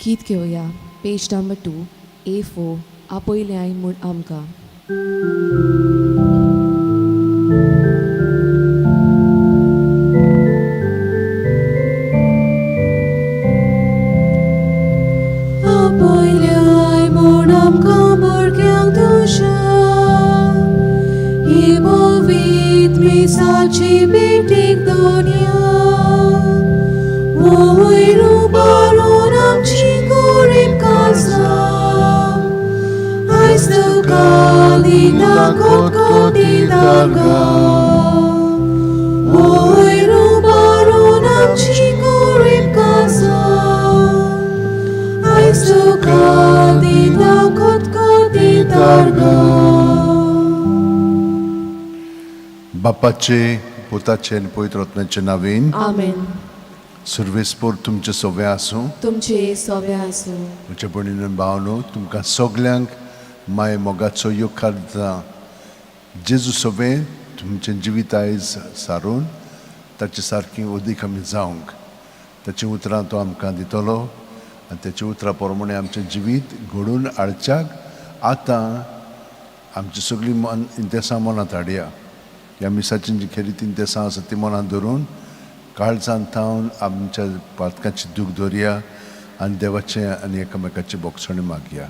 गीत घेवया पेज number 2 A4 आपयल्याय म्हूण आमकां. आपयल्याय म्हूण आमकां भुरग्यांक तुज्या ही पवित्र मिसाची भेटीक दोनया वयर उबारून आमची गरीब काळजां आयज तुका दिता कोटकोटी दागा वयर उबारून आमची गरीब काळजां आयज तुका दिता कोटकोटी दागा. बापाचे, पुताचे आनी पवित्र आत्म्याचे नांवान. आमेन. सर्वेस्पोर तुमचें सोबें आसूं. तुमचे सोबे आसूं. म्हज्या भयणीन भावनो, तुमकां सगल्यांक माय मोगाचो येवकार दिता. जेजू सोबें तुमचें जिवीत आयज सारून ताचे सारकी अदीक आमी जावंक ताचीं उतरां तो आमकां दितलो आनी ताच्या उतरां प्रमाणें आमचें जिवीत घडोवन हाडच्याक आतां आमची सगळीं मन इंतेसां मनांत हाडया. ह्या मिसाची जी खेरीत इंतेसां आसा ती मनांत धरून काळजांत थावन आमच्या पातकांची दूख दवरया आनी देवाचें आनी एकामेकाची बोगसणी मागया.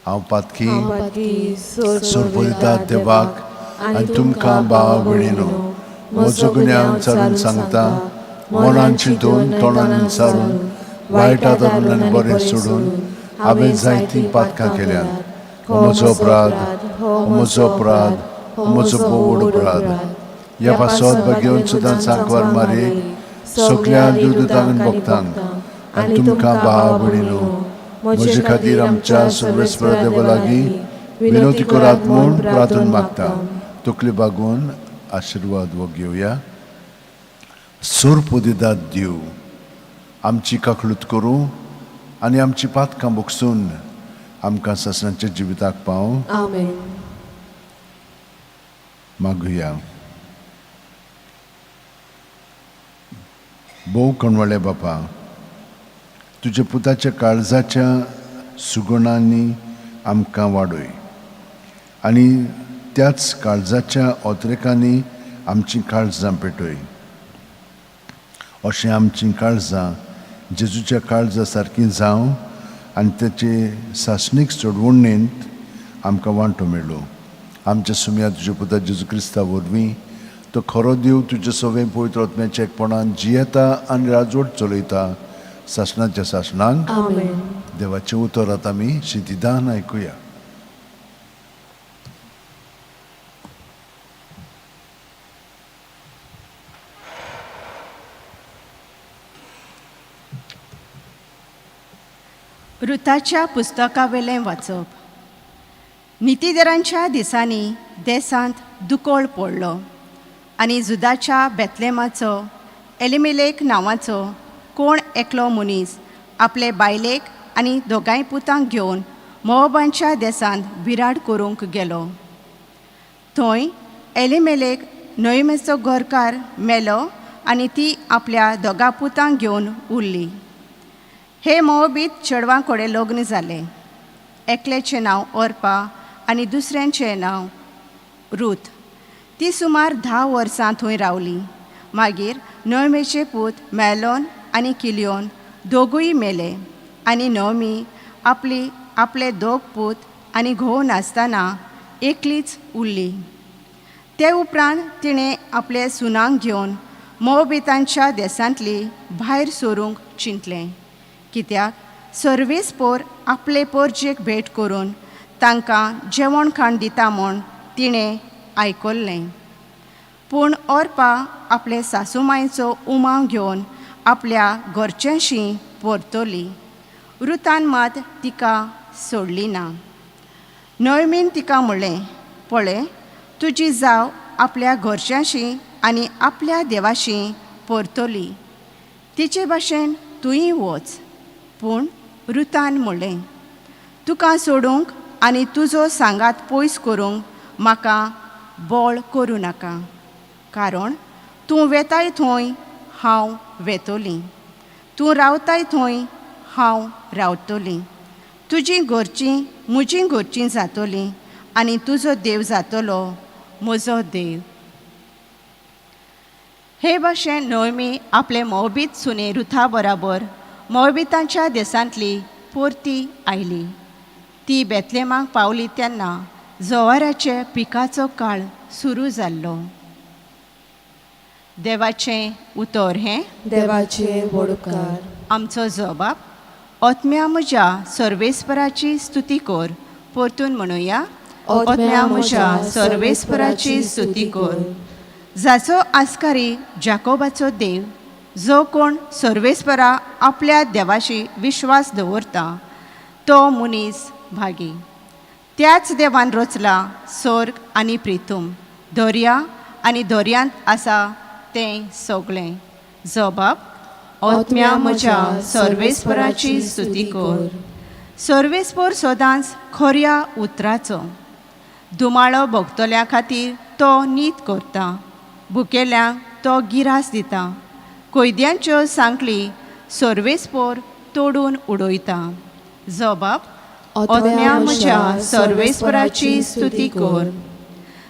हांव पातकी सोरपयता देवाक आनी तुमकां भाव भयणीनो म्हजो गुन्यांव चारून सांगता. मनान चिंतून, तोंडान सारून, वायट धरून आनी बरें सोडून हांवें जायतीं पातकां केल्यांत. हो म्हजो अपराध, हो म्हजो अपराध, हो म्हजो भोव अपराध. ह्या पासत भाग्यवंत सुद्दां सांकवार मारयेक, सगल्या देवदूतांक भक्तांक आनी तुमकां भाव भयणीनो म्हजे खातीर आमच्या सर्वेस्पर देवा लागीं विनवती करात म्हूण प्रार्थना मागता. तकली बागोवन आशिर्वाद हो घेवया. सोरपोदिदात देव आमची काकळूत करूं आनी आमची पातकां बोगसून आमकां सासणाच्या जिविताक पावूं. आमेन. मागुया. भोव कणवळे बापा, तुज्या पुताच्या काळजाच्या सुगुणांनी आमकां वाडय आनी त्याच काळजाच्या ओतरेकांनी आमचीं काळजां पेटय. अशें आमचीं काळजां जेजूच्या काळजा सारकीं जावं आनी तेचे सासणीक चडवणेंत आमकां वांटो मेळूं. आमच्या सुमया तुज्या पुता जेजू क्रिस्ता वरवीं, तो खरो देव, तुज्या सवें पवित्र आत्म्याच्या एकपणान जियेता आनी राजवट चलयता सासणाच्या सासणांक. आमेन. देवाचें उतर आतां आमी शितिदान आयकुया. रुताच्या पुस्तकावेलें वाचप. नितीदरांच्या दिसांनी देसांत दुकोळ पडलो आनी जुदाच्या बेतलेमाचो एलिमेलेक नांवाचो कोण एकलो मनीस आपले बायलेक आनी दोगांय पुतांक घेवन मोबांच्या देसांत बिराड करूंक गेलो. थंय एलिमेलेक नोयमेचो घरकार मेलो आनी ती आपल्या दोगां पुतांक घेवन उरली. हे मोबीत चेडवां कडेन लग्न जालें. एकल्याचें नांव ओर्पा आनी दुसऱ्यांचें नांव रूथ. ती सुमार 10 वर्सां थंय रावली. मागीर नोयमेचे पूत मेलोन आनी किलियोन दोगूय मेले आनी नोमी आपली आपले दोग पूत आनी घोव नासतना एकलीच उरली. ते उपरांत तिणें आपले सुनांक घेवन मोबितांच्या देसांतली भायर सरूंक चिंतलें, कित्याक सर्वीस पोर आपले पोरजेक भेट करून तांकां जेवण खाण दिता म्हूण तिणें आयकल्लें. पूण ओर्पा आपले सासूमांयचो उमाव घेवन आपल्या घरच्यांशी परतली. रुतान मात तिका सोडली ना. नोयमीन तिका म्हणलें, पळय, तुजी जाव आपल्या घरच्यांशी आनी आपल्या देवाशी परतली, तिचे भाशेन तूंय वच. पूण रुतान म्हणलें, तुका सोडूंक आनी तुजो सांगात पयस करूंक म्हाका बळ करूं नाका, कारण तूं वेताय थंय हांव वेतली, तूं रावताय थंय हांव रावतलीं. तुजीं घरचीं म्हजीं घरचीं जातलीं आनी तुजो देव जातलो म्हजो देव. हे भाशेन नोयमी आपले मोबीत सुने रुथा बराबर मोबितांच्या देशांतली परती आयली. ती बेतलेमाक पावली तेन्ना जवाराचे पिकाचो काळ सुरू जाल्लो. देवाचें उतर हें देवाचे व्हड उपकार. आमचो जबाब ओतम्या म्हज्या सर्वेस्पराची स्तुती कर. परतून म्हणुया, ओतम्या म्हज्या सर्वेस्पराची स्तुती कर. जाचो आस्कारी जाकोबाचो देव, जो कोण सर्वेस्परा आपल्या देवाशी विश्वास दवरता तो मनीस भागी. त्याच देवान रचला स्वर्ग आनी प्रिथूम, दर्या आनी दर्यांत आसा तें सगळें. जबाब ओतम्या म्हज्या सर्वेस्पराची स्तुती कर. सर्वेस्पर सदांच खऱ्या उतराचो दुमाळो भोगतल्या खातीर तो नीत करता, भुकेल्यांक तो गिरास दिता, कैद्यांच्यो सांकळी सर्वेस्पोर तोडून उडयता. जबाब ओतम्या म्हज्या सर्वेस्पराची स्तुती कर.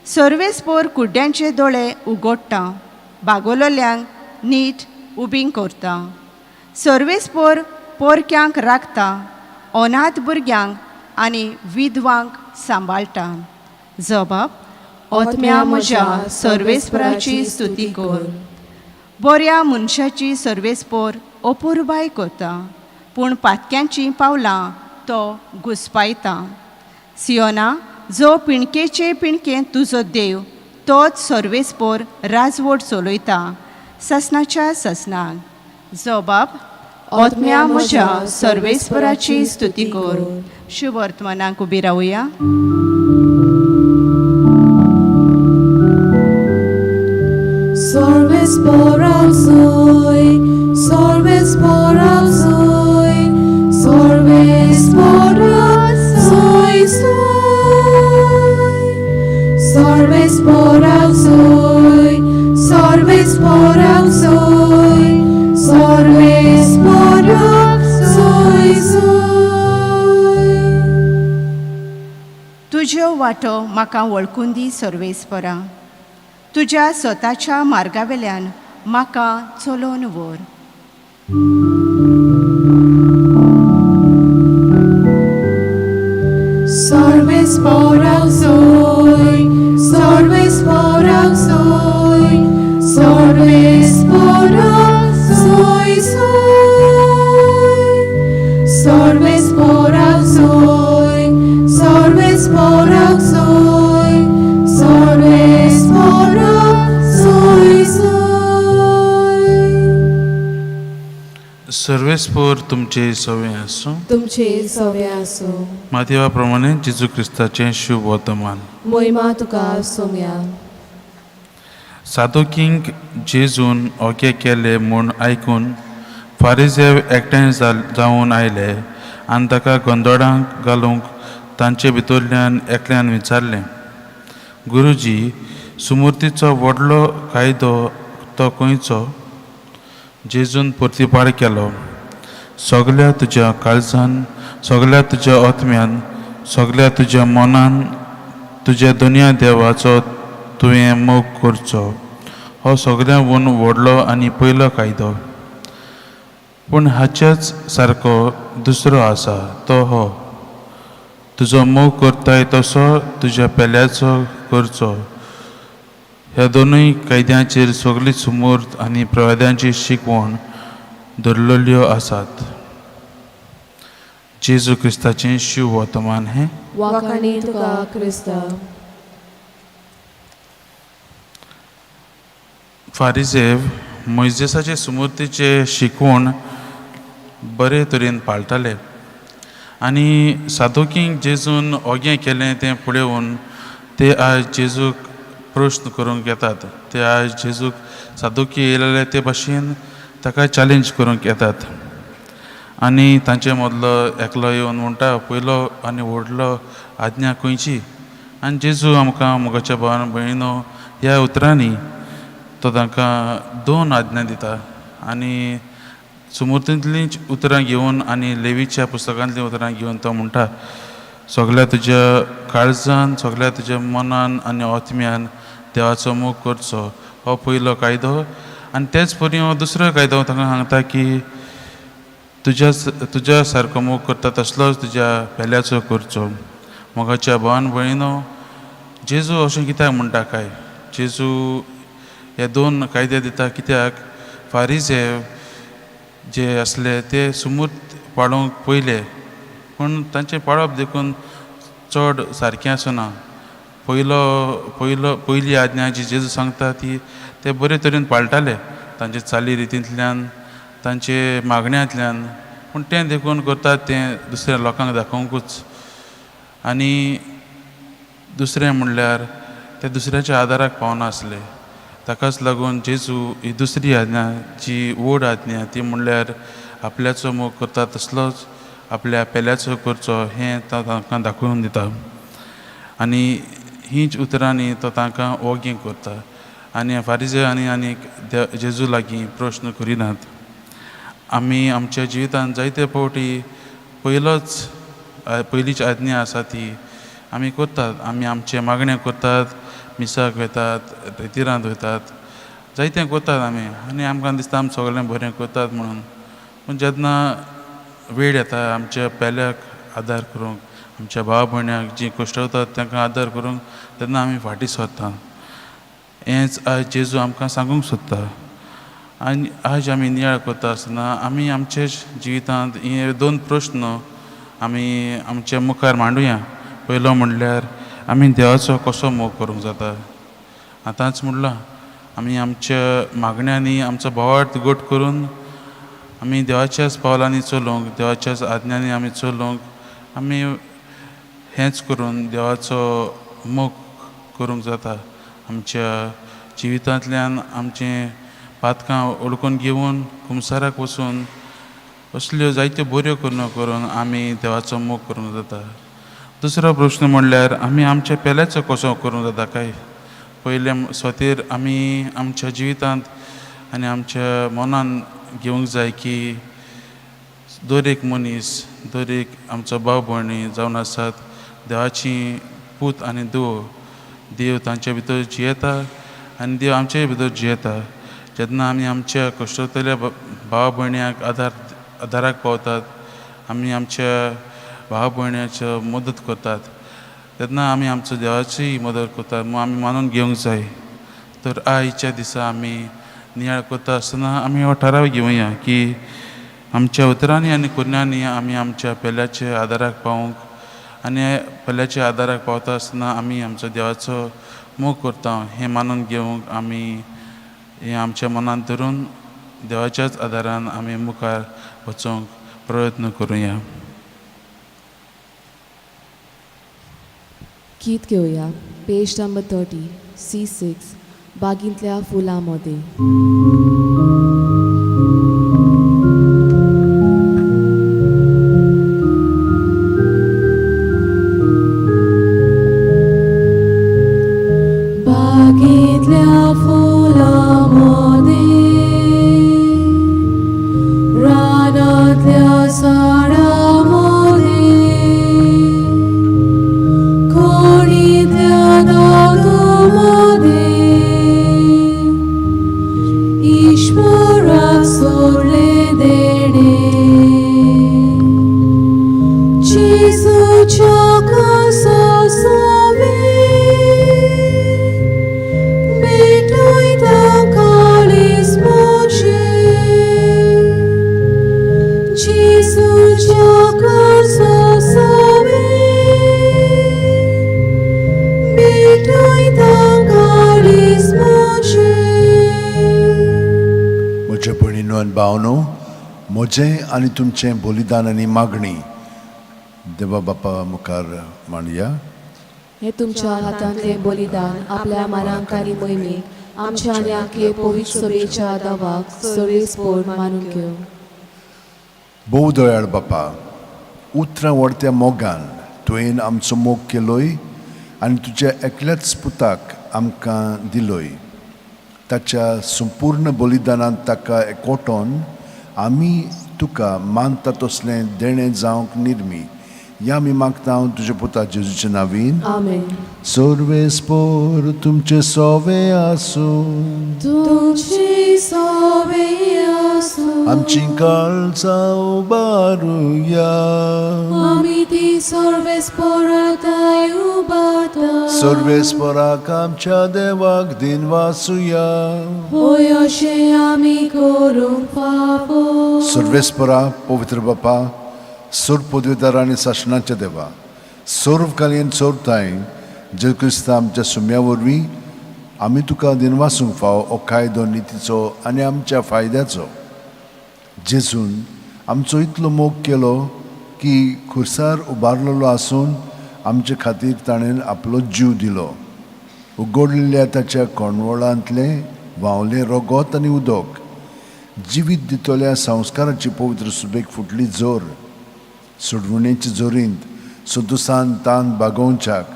सर्वेस्पोर कुड्ड्यांचे दोळे उगडटा, बागोलोल्यांक नीट उबीं करता. सर्वेस्पोर पोरक्यांक राखता, अनाथ भुरग्यांक आनी विधवांक सांबाळटा. जबाब ओतम्या म्हज्या सर्वेस्पराची स्तुती कर. बऱ्या मनशाची सर्वेस्पोर अपुरबाय करता, पूण पातक्यांचीं पावलां तो घुसपायता. सियोना, जो पिणकेचे पिणके तुजो देव, तोच सर्वेस्पोर राजवट चलयता ससनाच्या ससनाक. जबाब ओतम्या म्हज्या सर्वेस्पराची स्तुती कर. शुभ वर्तमानाक उबी रावया. Sorves por soy, sorves por soy, sorves por soy, soy. Sorves por soy, sorves por soy, sorves por soy, soy. तुज्यो वाटो म्हाका वळखून दी सर्वेस्परा, तुज्या स्वताच्या मार्गावेल्यान म्हाका चलोवन व्हर. Sorves por soy, sorves por soy, sorves por soy, soy. Sorves por soy, sorves por soy, sorves por soy, soy. सर्वेस्पोर तुमचे सवे आसूं. तुमचे सवे आसूं. मातेवा प्रमाणे जेजू क्रिस्ताचें शुभ वर्तमान. मोहिमा तुका सोम्या. सादोकींक जेजून ओके केले म्हूण आयकून फारिजेव एकठांय जावन आयले आनी ताका गोंदळांक घालूंक तांचे भितरल्यान एकल्यान विचारलें, गुरुजी, सुमूर्तीचो व्हडलो कायदो तो खंयचो? जेजून प्रतिपाळ केलो, सगल्या तुज्या काळजान, सगल्या तुज्या आत्म्यान, सगल्या तुज्या मनान तुज्या दोनया देवाचो तुवें मोग करचो. हो सगळ्यांहून व्हडलो आनी पयलो कायदो. पूण हाच्याच सारको दुसरो आसा तो हो, तुजो मोग करताय तसो तुज्या पेल्याचो करचो. ह्या दोनूय कायद्यांचेर सगळी सुमूर्त आनी प्रवाद्यांची शिकवण दवरलेल्यो आसात. जेजू क्रिस्ताचें शिव वर्तमान हें. वाखाणी तुका क्रिस्ता. फारिजेव मोयजेसाचे सुमूर्तीचे शिकवण बरे तरेन पाळटाले आनी सादोकींक जेजून ओगें केलें तें पळोवन ते आयज जेजूक प्रश्न करूंक येतात. ते आयज जेजूक सादोकी येयलेले ते भाशेन ताका चॅलेंज करूंक येतात आनी तांचे मदलो एकलो येवन म्हणटा, पयलो आनी व्हडलो आज्ञा खंयची? आनी जेजू आमकां मोगाच्या भावान भयणीनो ह्या उतरांनी तो तांकां दोन आज्ञा दिता आनी सुमुर्तींतलींच उतरां घेवन आनी लेवीच्या पुस्तकांतलीं उतरां घेवन तो म्हणटा, सगल्या तुज्या काळजान, सगल्या तुज्या मनान आनी आत्म्यान देवाचो मोग करचो, हो पयलो कायदो. आनी तेच परी हो दुसरो कायदो तांकां सांगता की तुज्या तुज्या सारको मोग करता तसलोच तुज्या पेल्याचो करचो. मोगाच्या भावान भयणीनो, जेजू अशें कित्याक म्हणटा काय? जेजू हे दोन कायदे दिता कित्याक? फारीज हे जे आसले ते सुमूर्त पाळोवंक पयले, पूण तांचें पाळप देखून चड सारकें आसना. पयलो पयलो पयली आज्ञा जी जेजू सांगता ती ते बरे तरेन पाळटाले, तांचे चाली रितींतल्यान, तांचे मागण्यांतल्यान, पूण तें देखून करतात तें दुसऱ्या लोकांक दाखोवंकूच. आनी दुसरें म्हणल्यार ते दुसऱ्याच्या आदाराक पावनासले. ताकाच लागून जेजू ही दुसरी आज्ञा जी व्हड आज्ञा ती म्हणल्यार आपल्याचो मोग करता तसलोच आपल्या पेल्याचो करचो, हें तो तांकां दाखोवन दिता. आनी हीच उतरांनी तो तांकां ओगी करता आनी फारीजे आनी आनीक जेजू लागीं प्रश्न करिनात. आमी आमच्या जिवितांत जायते फावटी पयलीच आज्ञा आसा ती आमी करतात. आमी आमचें मागणें करतात, मिसाक वयतात, रेतिरांत वयतात, जायतें करतात आमी, आनी आमकां दिसता आमी सगळें बरें करतात म्हणून. पूण जेन्ना वेळ येता आमच्या पेल्याक आदार करूंक, आमच्या भाव भयण्याक जीं कश्टवतात तांकां आदार करूंक, तेन्ना आमी फाटीं सरता. हेंच आयज जेजू आमकां सांगूंक सोदता. आनी आयज आमी नियाळ करता आसतना आमी आमच्या जिवितांत हे दोन प्रश्न आमी आमच्या मुखार मांडुया. पयलो म्हणल्यार आमी देवाचो कसो मोग करूंक जाता? आतांच म्हणलां, आमी आमच्या मागण्यांनी आमचो भावार्थ घट करून आमी देवाच्याच पावलांनी चलोवंक, देवाच्याच आज्ञांनी आमी चलोवंक, आमी हेंच करून देवाचो मोग करूंक जाता. आमच्या जिवितांतल्यान आमचें पातकां ओळखून घेवन कुमसाराक वचून असल्यो जायत्यो बऱ्यो करून करून आमी देवाचो मोग करूंक जाता. दुसरो प्रश्न म्हणल्यार आमी आमच्या पेल्याचो कसो करूंक जाता काय? पयले स्वतेर आमी आमच्या जिवितांत आनी आमच्या मनान घेवंक जाय की दर एक मनीस, दर एक आमचो भाव भयणी जावन आसात देवाची पूत आनी धूव. देव तांचे भितर जियेता आनी देव आमचे भितर जियेता. जेन्ना आमी आमच्या कश्टतल्या भाव भयण्याक आदाराक पावतात, आमी आमच्या भाव भयण्याचो मदत करतात, तेन्ना आमी आमचो देवाची मदत करतात म्हूण आमी मानून घेवंक जाय. तर आयच्या दिसा आमी नियाळ करता आसतना आमी हो ठराव घेवया की आमच्या उतरांनी आनी कुरण्यांनी आमी आमच्या पेल्याच्या आदाराक पावूंक आनी पेल्याच्या आदाराक पावता आसतना आमी आमचो देवाचो मोग करता हें मानून घेवंक आमी हें आमच्या मनांत धरून देवाच्याच आदारान आमी मुखार वचूंक प्रयत्न करुया. गीत घेवया, पेज नंबर 30, C6, बागींतल्या फुलां मोदें. बागेंतल्या फुलां मोदें, रानांतल्या झाडां मोदें, खोणींतल्या धातू मोदें, ईश्वराक सोडलें देणें. जेजूच्या कासा सवें भेटयता काळीज म्हजें. जेजूच्या कासा सवें भेटयता काळीज म्हजें. म्हज्या भयणीनो आनी भावनो, म्हजें आनी तुमचें बलिदान आनी मागणी देवा बापा मुखार मांडया. हे तुमच्या हातांतलें बलिदान आपल्या मानांकारी मोहिमेक आमच्या आनी आखे पवित्र सभेच्या दावाक सर्वेस्पोर मानून घेवं. भोव दयाळ बापा, उतरां व्हडत्या मोगान तुवें आमचो मोग केलोय आनी तुज्या एकल्याच पुताक आमकां दिलोय. ताच्या संपूर्ण बलिदानांत ताका एकवटोन आमी तुका मानता तसलें देणें जावंक निर्मी या आमी मागता तुज्या पुता जेजूच्या नावीन. आमेन. सर्वेस्पोर तुमचे सोवे आसूं. तुमची सोवे आसूं. आमची काळजां उबारुया. आमी ती सर्वेस्पोराताय उबारता. सर्वेस्पोराक आमच्या देवाक दिनवासुया. होय, अशें आमी करूंक फावो. सर्वेस्परा, पवित्र बापा, सर्व पदवीदार आनी सासणाच्या देवा, सर्वकालीन सर्वताय जेजू क्रिस्ता आमच्या सुम्या वरवीं आमी तुका दिनवासूंक फावो हो कायदो नितीचो आनी आमच्या फायद्याचो. जेजून आमचो इतलो मोग केलो की खुर्सार उबारलेलो आसून आमचे खातीर ताणें आपलो जीव दिलो. उगडलेल्या ताच्या कोंडवळांतलें व्हांवलें रगत आनी उदक जिवीत दितल्या संस्काराची पवित्र सुबेक फुटली जोर. सोडवणेचे जोरींत संतोसान तान बागोवच्याक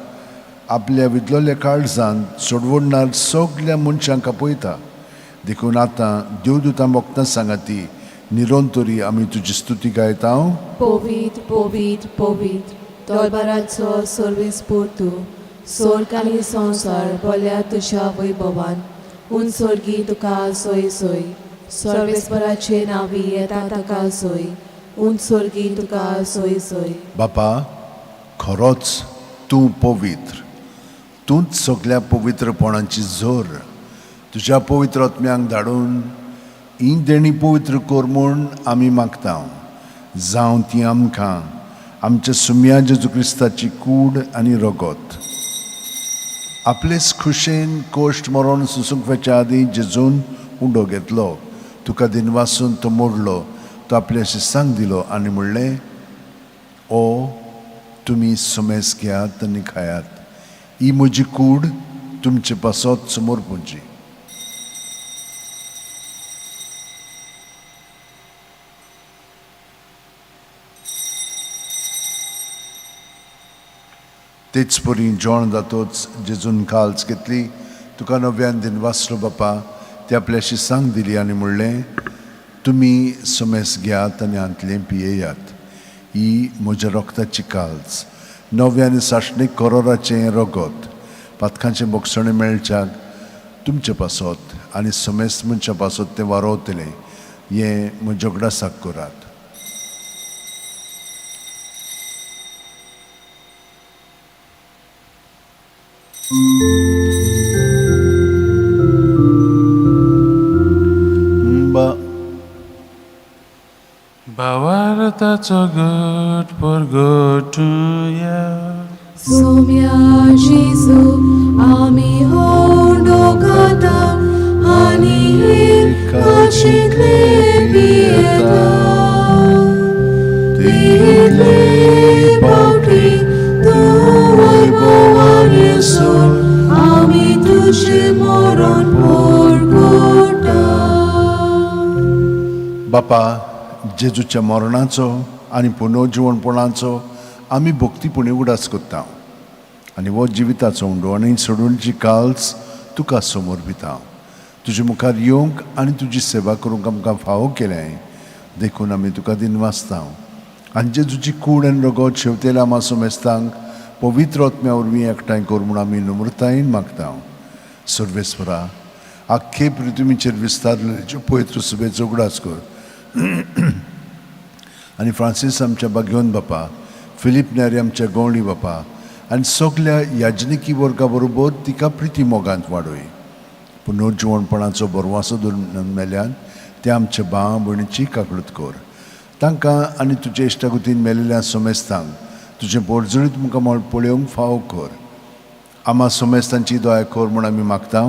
आपल्या विदलोल्या काळजान सोडवणणार सगल्या मनशांक आपयता. देखून आतां देवदूतां भक्तां सांगाती निरंतरी आमी तुजी स्तुती गायता. पवित्र, पवित्र, पवित्र दरबाराचो सर्वेस्पोर तूं. स्वर्ग आनी संवसार भरल्या तुज्या वैभवान. उंच स्वर्गी तुका सोय सोय. सर्वेस्पराचे नांवी येता ताका सोय. उंच स्वर्गी तुका सोय सोय. बापा, खरोच तूं पवित्र, तूंच सगल्या पवित्रपणाची जोर. तुज्या पवित्र आत्म्यांक धाडून ही देणी पवित्र कर म्हूण आमी मागता. जावं ती आमकां आमच्या सुम्या जेजू क्रिस्ताची कूड आनी रगत. आपलेच खुशेन कोश्ट मरण सुसूंक वचच्या आदीं जेजून उंडो घेतलो, तुका दिनवासून तो मोडलो, तो आपल्या शिसांक दिलो आनी म्हणलें, ओ तुमी सुमेस घेयात आनी खायात. ही म्हजी कूड तुमचे पासत समोर पुंजी. तेच परी जेवण जातोच जेजून काल्स घेतली, तुका नव्यान दिनवासलो बापा, ती आपल्या शिसांक दिली आनी म्हणलें, तुमी सुमेस घेयात आनी हांतलें पियेयात. ही म्हज्या रक्ताची काल्स, नव्या आनी सासणीक करोराचें रगत. पातकांचें बोगसणें मेळच्याक तुमचे पासत आनी समेस्त मनशां पासत तें वारोवतलें. हें म्हज्या उगडासाक करात. बा भावार्थाचो गट परगटुया. सोम्या जेजू, आमी होंडो खाता आनी हे काशींतले पियेता. तितले पावटी तूं वैभवान येसून आमी तुजें मरण परगटा. बापा, जेजूच्या मरणाचो आनी पुनर्जिवणपणाचो आमी भक्तीपणी उगडास करता आनी हो जिविताचो उंडो आनी सोडूनची काल्स तुका समोर दिता. तुजे मुखार येवंक आनी तुजी सेवा करूंक आमकां फावो केलें देखून आमी तुका दिनवासता. आनी जेजूची कूड आनी रगत शेवतेल्या आमा समेस्तांक पवित्र आत्म्या वरवीं एकठांय कर म्हूण आमी नम्रतायेन मागता. सर्वेस्वरा, आख्खे पृथ्वीचेर विस्तारलेले पवित्र सुबेचो उगडास कर आनी फ्रांसीस आमच्या बागेवन बापा, फिलीप न्यारी आमच्या गवळी बापा आनी सगल्या याजनिकी वर्गा बरोबर तिका प्रिती मोगांत वाडय. पुनर्जिवणपणाचो बरवासो धरून मेल्यान ते आमच्या भाव भयणीची काकळूत कर. तांकां आनी तुजे इश्टागतीन मेलेल्या समेस्तांक तुजें पोरजळीत मुखामळ पळोवंक फावो कर. आमा समेस्तांची दया कर म्हूण आमी मागता.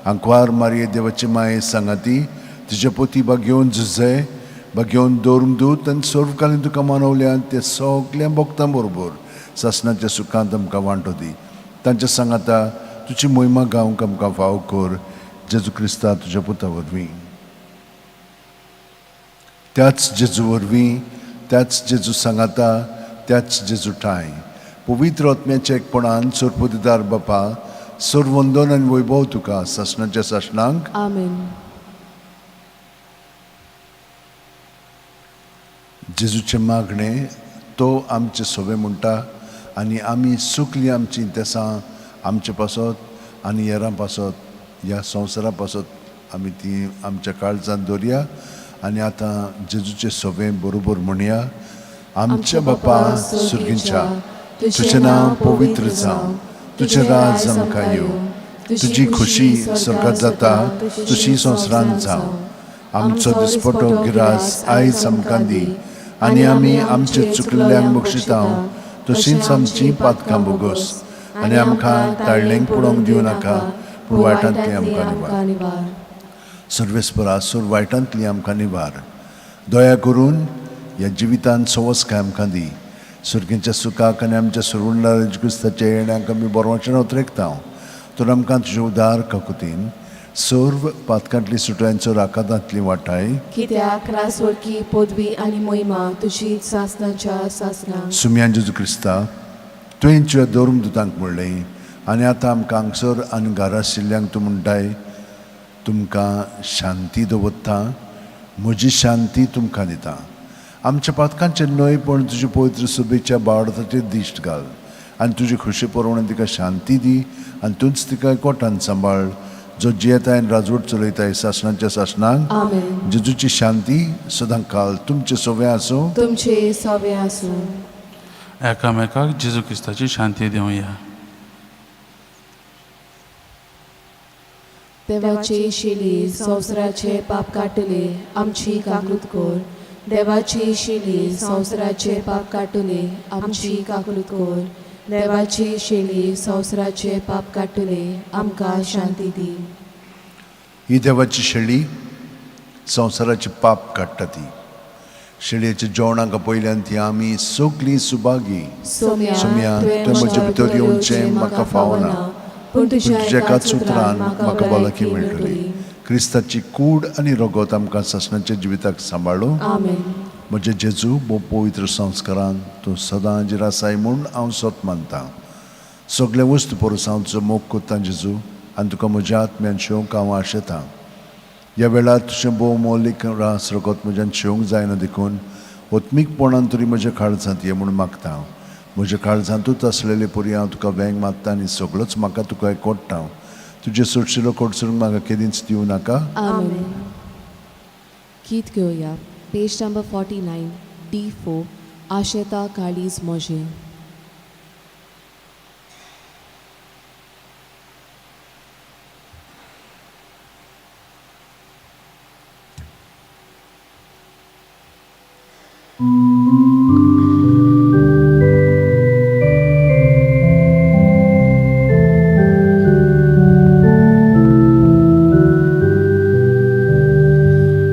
आंकवार मारये देवाची माये सांगाती, तुजे पोती बागेवन झुजे, बागेवन दवरूंक दूत आनी सर्वकालीन तुका मानवल्यान ते सगल्या भक्तां बरोबर सासणाच्या सुखांत आमकां वांटो दी. तांच्या सांगाता तुजी मोहिमा गावंक आमकां फावो कर, जेजू क्रिस्ता तुज्या पुता वरवीं. त्याच जेजू वरवीं, त्याच जेजू सांगाता, त्याच जेजू ठांय पवित्र आत्म्याच्या एकपणान सोरपदिदार बापा, सर्वंदन आनी वैभव तुका सासणाच्या सासणांक. आमेन. जेजूचें मागणें तो आमचें सोबें म्हणटा आनी आमी सुकली आमची तेसां आमचे पासत आनी हेरां पासत ह्या संवसारा पासत आमी ती आमच्या काळजांत दवरया आनी आतां जेजूचें सोबें बरोबर म्हणया. आमच्या बापा सुर्गींच्या, तुजें नांव पवित्र जावं, तुजें राज आमकां येवं, तुजी खुशी स्वर्गात जाता तशी संवसारांत जावं. आमचो दिसपटो गिरास आयज आमकां दी आनी आमी आमचे चुकल्ल्यांक बक्षिता तशींच आमची पातकां बोगोस आनी आमकां ताळणेक पडोवंक दिवं नाका, पूण वायटांतली आमकां निवार. सर्वेस्परा सोर वायटांतली आमकां निवार. दया करून ह्या जिवितांत सवसकाय आमकां दी. सुर्गींच्या सुखाक आनी आमच्या सुरवंडार क्रिस्ताच्या येण्याक आमी बरोवचें उतरेकता. तर आमकां तुजे उदार काकुतीन सर्व पातकांतली सुटयांचो राकादांतली वाटाय. कित्याक रासवळकी पदवी आनी मोहिमा तुजी सासनाच्या सासना. सुम्यान जेजू क्रिस्ता, तुवें तुज्या धर्मदुतांक म्हणलें आनी आतां आमकां हांगसर आनी घरा आशिल्ल्यांक तूं म्हणटाय, तुमकां शांती दवरता, म्हजी शांती तुमकां दिता. आमच्या पातकांचेर न्हय पूण तुजे पवित्र सभेच्या बावडताचेर दिश्ट घाल आनी तुजी खुशी प्रमाणे तिका शांती दी आनी तूंच तिका कोटान सांबाळ, जो जियेताय आनी राजवट चलयताय सासणाच्या सासणाक. आमेन. जेजूची शांती सदां काल तुमचे सोवे आसूं, तुमचे सवे आसूं. एकामेकाक जेजू क्रिस्ताची शांती दिवया. देवाची शिली संवसाराचे पाप काडटले, आमची काकूत कर. देवाची शिली संवसाराचे पाप काडटले, आमची काकूत कर. देवाची शिली संवसाराचे पाप काडटले, आमकां शांती दी. ही देवाची शेळी संवसाराचे पाप काडटा. ती शेळयेच्या जेवणाक पयल्यान ती आमी सगळीं सुभागी. सोम्या, सोम्या, तुवें म्हज्या भितर येवचें म्हाका फावना, पूण तुज्या एकाच उतरान म्हाका भलायकी मेळटली. क्रिस्ताची कूड आनी रगत आमकां सासणाच्या जिविताक सांबाळू. आमेन. म्हजे जेजू, भोव पवित्र संस्कारान तूं सदां हाजीर आसाय म्हूण हांव सत मानता. सगळे वस्तू परस हांव तुजो मोग करतां जेजू, आनी तुका म्हज्या आत्म्यान शेवंक हांव आशेतां. ह्या वेळार तुजें भोव मोलीक रास रगत म्हज्यान शेवंक जायना देखून ओत्मीकपणान तरी म्हज्या काळजांत ये म्हूण मागता. म्हज्या काळजांतूच आसलेले परी हांव तुका वेंग मागता आनी सगळोच म्हाका तुका एकवडटा. तुजें सोडशिलो कोडसरूंक म्हाका केदींच दिवं नाका. आमेन. गीत घेवया, पेज नंबर 49, D4, आशेता काळीज म्हजें.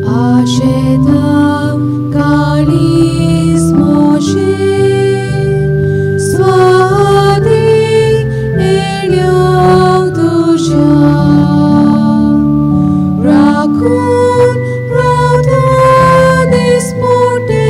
आशेता काळीज म्हजें, स्वाधीन येण्यांक तुज्या, राखून रावता दिसपट्टे,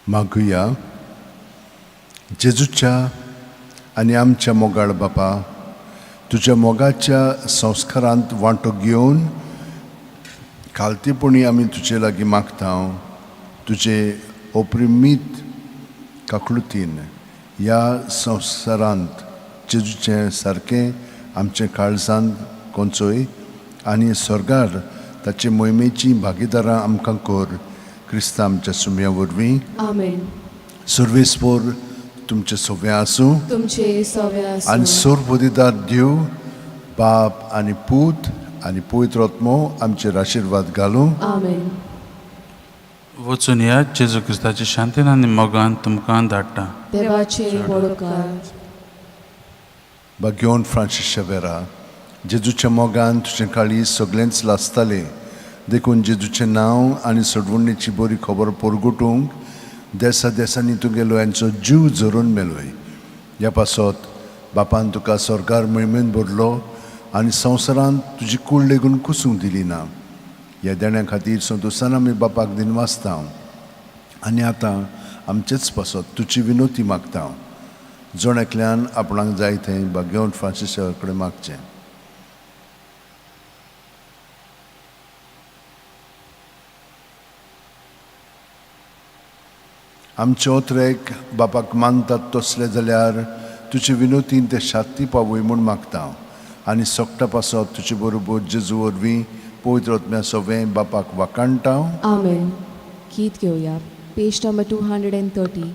मागुया. जेजूच्या आनी आमच्या मोगाळ बापा, तुज्या मोगाच्या संस्कारांत वांटो घेवन खालतीपणी आमी तुजे लागीं मागता, तुजे ओप्रिमीत काकळुतीन ह्या संवसारांत जेजूचें सारकें आमचें काळजांत कोंचोय आनी स्वर्गार ताचे मोहिमेची भागीदारां आमकां कर, क्रिस्ता आमच्या सुम्या वरवीं. आमेन. सर्वेस्पोर तुमचें सोवें आसूं. तुमचे सवे आनी आसूं. सोरबुदिदार देव बाप आनी पूत आनी पवित्र आत्मो आमचेर आशिर्वाद घालूं. आमेन. वचून ह्या जेजू क्रिस्ताचे शांतीन आनी मोगान तुमकां धाडटा. देवाचे वडोकार. भाग्योन फ्रांसीस शेवेरा, जेजूच्या मोगान तुजें काळीज सगळेंच लासतालें, देखून जेजूचें नांव आनी सोडवणीची बरी खबर परगटूंक देसा देसांनी तुगेलो यांचो जीव झरून मेलोय. ह्या पासत बापान तुका स्वर्गार मोहिमेन भरलो आनी संवसारांत तुजी कूड लेगून कुसूंक दिली ना. ह्या देण्या खातीर संतोशान आमी बापाक दिनवासता आनी आतां आमचेच पासत तुजी विनोती मागता. जण एकल्यान आपणाक जाय थंय भाग्यवंत फ्रांसीस कडेन मागचें. आमचे ओत्रेक बापाक मानतात तसले जाल्यार तुजे विनोतीन ते शांती पावय म्हूण मागता आनी सोकटा पासत तुजे बरोबर जेजू वरवीं पवित्र आत्म्या सोवें बापाक वाखाणटा. आमेन. गीत घेवया, पेज नंबर 230,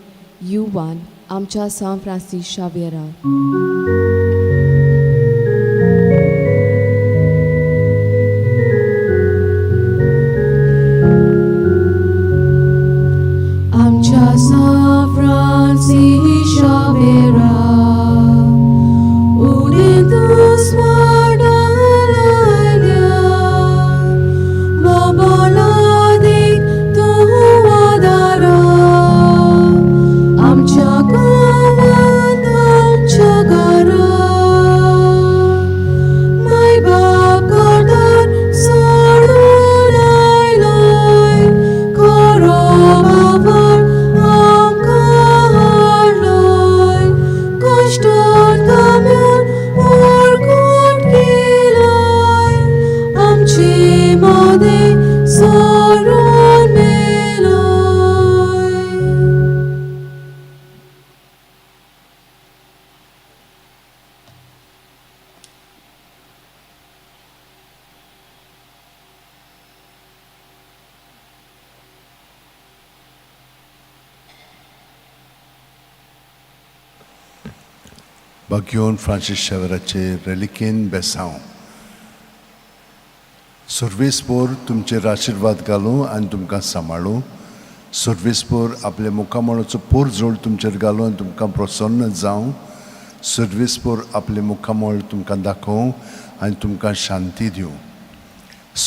U1, आमच्या सांत फ्रांसीस शाव्येरा. आमच्या सांत फ्रांसीस शाव्येरा, उणें तूं स्मरणान आयल्या, बाबालादीक तूं आदारा, आमच्या गांवांत आमच्या घरा, माय बाप घरदार सोडून आयलोय, खरो बाबर आमकां हाडलोय, कश्टान काम्यान वळखून केलोय, आमचे मदें सोडून मेलोय. भाग्योन फ्रांसीस शेवराचे रेलिकेन बेसांव. सर्वेस्पोर तुमचेर आशिर्वाद घालूं आनी तुमकां सांबाळूं. सर्वेस्पोर आपल्या मुखामळाचो पोरजोड तुमचेर घालूं आनी तुमकां प्रसन्न जावं. सर्वेस्पोर आपलें मुखामळ तुमकां दाखोवं आनी तुमकां शांती दिवं.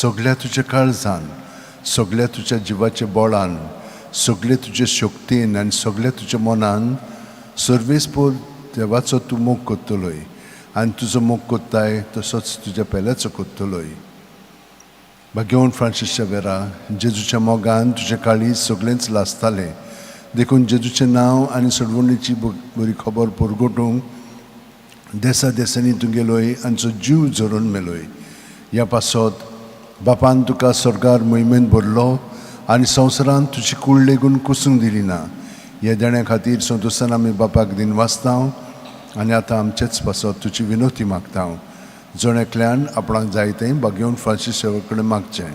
सगल्या तुज्या काळजान, सगल्या तुज्या जिवाच्या बळान, सगळे तुजे शक्तीन आनी सगल्या तुज्या मनान सर्वेस्पोर देवाचो तूं मोग करतलोय आनी तुजो मोग करताय तसोच तुज्या पेल्याचो करतलोय. भाग्यवंत फ्रांसीस शेवेरा, जेजूच्या मोगान तुजें काळीज सगळेंच लासतालें, देखून जेजूचें नांव आनी सोडवणीची बरी खबर परगटूंक देसा देसांनी तुगेलोय आमचो जीव झरून मेलोय. ह्या पासत बापान तुका स्वर्गार मोहिमेन भरलो आनी संवसारांत तुजी कूड लेगून कुसूंक दिली ना. ह्या देण्या खातीर संतोशान आमी बापाक दिनवासता आनी आतां आमचेच पासत तुजी विनोती मागता. जण एकल्यान आपणाक जाय तें भाग्यवंत फ्रांसीस शेवा कडेन मागचें.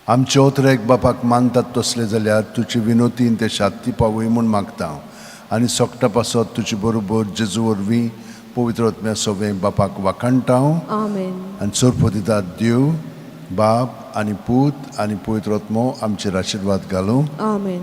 आमचे ओतरेक बापाक मानतात तसले जाल्यार तुजी विनोतीन ते शांती पावय म्हूण मागता आनी सोकटा पासत तुजे बरोबर जेजू वरवीं पवित्र आत्म्या सोवें बापाक वाखाणटा. आमेन. आनी सोरपतिदार देव बाप आनी पूत आनी पवित्र आत्मो आमचेर आशिर्वाद घालूं. आमेन.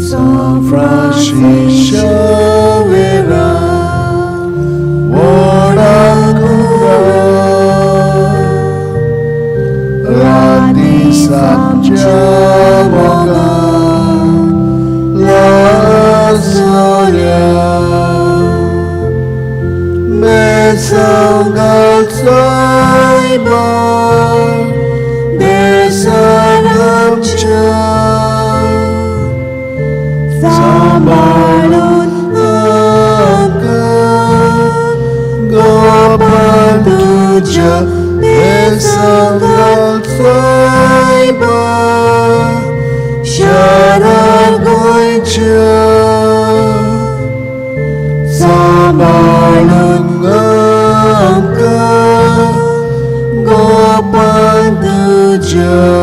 San Francis Xavier, व्हडा राती मोगान लाजोल्या बेसांव घाल सायबा देसान आमच्या सांबाळून आमकां गोपाल तुज्या बेसांव घाल सायबा शारार गोंयच्या सांबाळून आमकां गोपाल तुज्या.